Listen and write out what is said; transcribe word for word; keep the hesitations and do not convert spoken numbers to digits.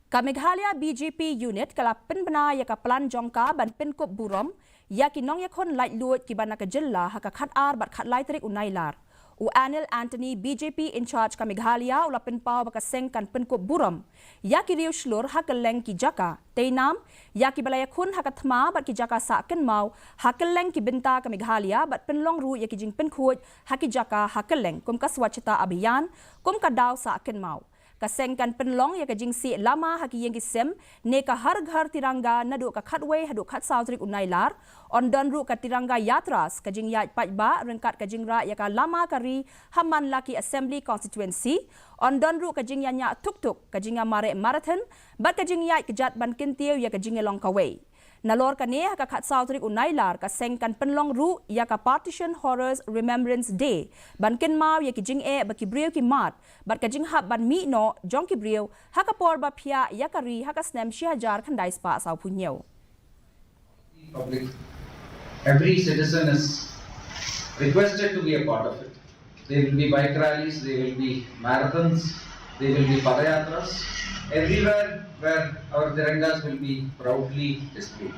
Ka Meghalaya B J P Unit ka la pynbna ïa ka plan jong ka ban pynkup burom ïa ki nongïakhun laitluid kiba na ka jylla ha ka khatar bad khatlai tarik u Nailar. U Anil Anthony, B J P in charge ka Meghalaya, u la pynpaw ba ka seng kan pynkup burom ïa ki riew shlur ha kylleng ki jaka, tei nam ïa kiba la ïakhun ha ka thma bad ki jaka sah kynmaw ha kylleng ki bynta ka Meghalaya bad pynlong ruh ïa ki jingpynkhuid ha ki jaka ha kylleng kum ka Swachhata Abhiyan kum ka daw sah kynmaw. Ka seng kan pynlong ïa ka jingsieh lama ha ki ïing ki sem ne ka Har Ghar Tiranga naduh ka khatwei haduh khatsaw tarik u Nailar. Yn don ruh ka Tiranga Yatras, ka jingïaid paidbah ryngkat ka jingrah ïa ka lama ka ri ha man la ki Assembly Constituency. Yn don ruh ka jingïañiah thuk thuk, ka jingïamareh marathon bad ka jingïaid kjat ban kyntiew ïa ka jingïalong kawei. Nalor kane, ha ka khatsaw tarik u Nailar ka seng kan pynlong ruh ïa ka Partition Horrors Remembrance Day ban kynmaw ïa ki jingeh ba ki briew ki mad bad ka jinghap ban mih noh jong ki briew ha ka por ba phiah ïa ka ri ha ka snem shi hajar khyndai spah sawphew hynñiew. Public, every citizen is requested to be a part of it. There will be bike rallies, there will be marathons, there will be padayatras, everywhere where our tirangas will be proudly displayed.